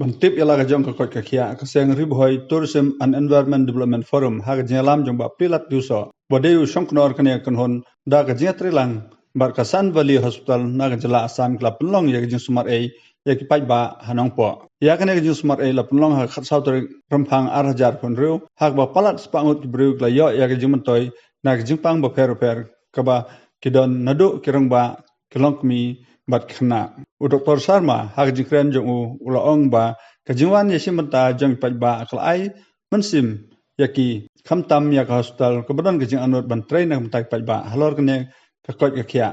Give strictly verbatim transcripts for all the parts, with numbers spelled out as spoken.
Ban tip ïa la ka jong ka koit ka khiah, ka seng Ri Bhoi Tourism and Environment Development Forum ha ka jingïalam jong Bah Plilat Tiewsoh, ba dei u shongknor kane ka kynhun, da ka jingïatreilang bad ka Sun Valley Hospital na ka jylla Assam ki la pynlong ïa ka jingsumar ei ïa ki paidbah ha Nongpoh. Ïa kane ka jingsumar ei la pynlong ha ka khatsaw tarik Rymphang ar hajar khyndai phew hynriew, ha kaba palat spah ngut ki briew ki la ïoh ïa ka jingmyntoi na ka jingpang bapher bapher kaba ki don, naduh ki rangbah, ki longkmie bad ki khynnah. U Doktor Sharma ha ka jingkren jong u u la ong ba ka jingwan ïashim bynta jong ki paidbah ka la ai mynsiem ïa ki, khamtam ïa ka hospital kaba don ka jingangnud ban trei na ka bynta ki paidbah halor kane ka koit ka khiah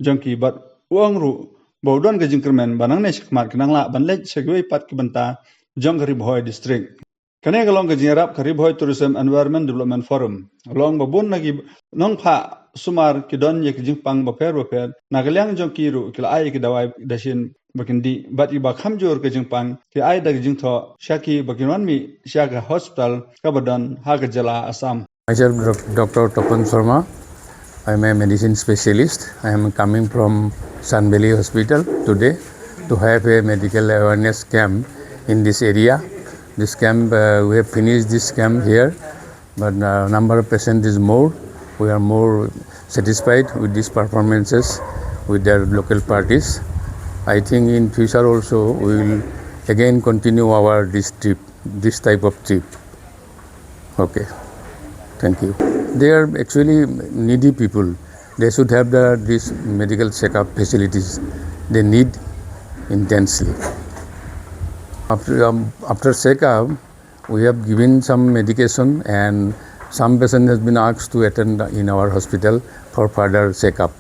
jong ki, bad u ong ruh ba u don ka jingkyrmen ba nangne shakhmat ki nang lah ban leit sha kiwei pat ki bynta jong ka Ri Bhoi District. Kane ka long ka jingïarap ka Ri Bhoi Tourism Environment Development Forum. Long ba bun na ki nongphah sumar ki don ïa ki jingpang bapher bapher, na ka liang jong ki ruh ki la ai ïa ki dawai dashin ba kin dih, bad ïa ba kham jur ka jingpang ki ai da ka jingthoh sha ki ba kin wan mih sha ka hospital kaba don ha ka jylla Assam. Myself, Doc- Doctor Tapan Sharma. I am a medicine specialist. I am coming from Sun Valley Hospital today to have a medical awareness camp in this area. This camp, uh, we have finished this camp here, but uh, number of patients is more. We are more satisfied with these performances with their local parties. I think in future also we will again continue our this trip, this type of trip. Okay. Thank you. They are actually needy people. They should have the this medical checkup facilities. They need intensely. After um, after checkup, we have given some medication and some patient has been asked to attend in our hospital for further checkup.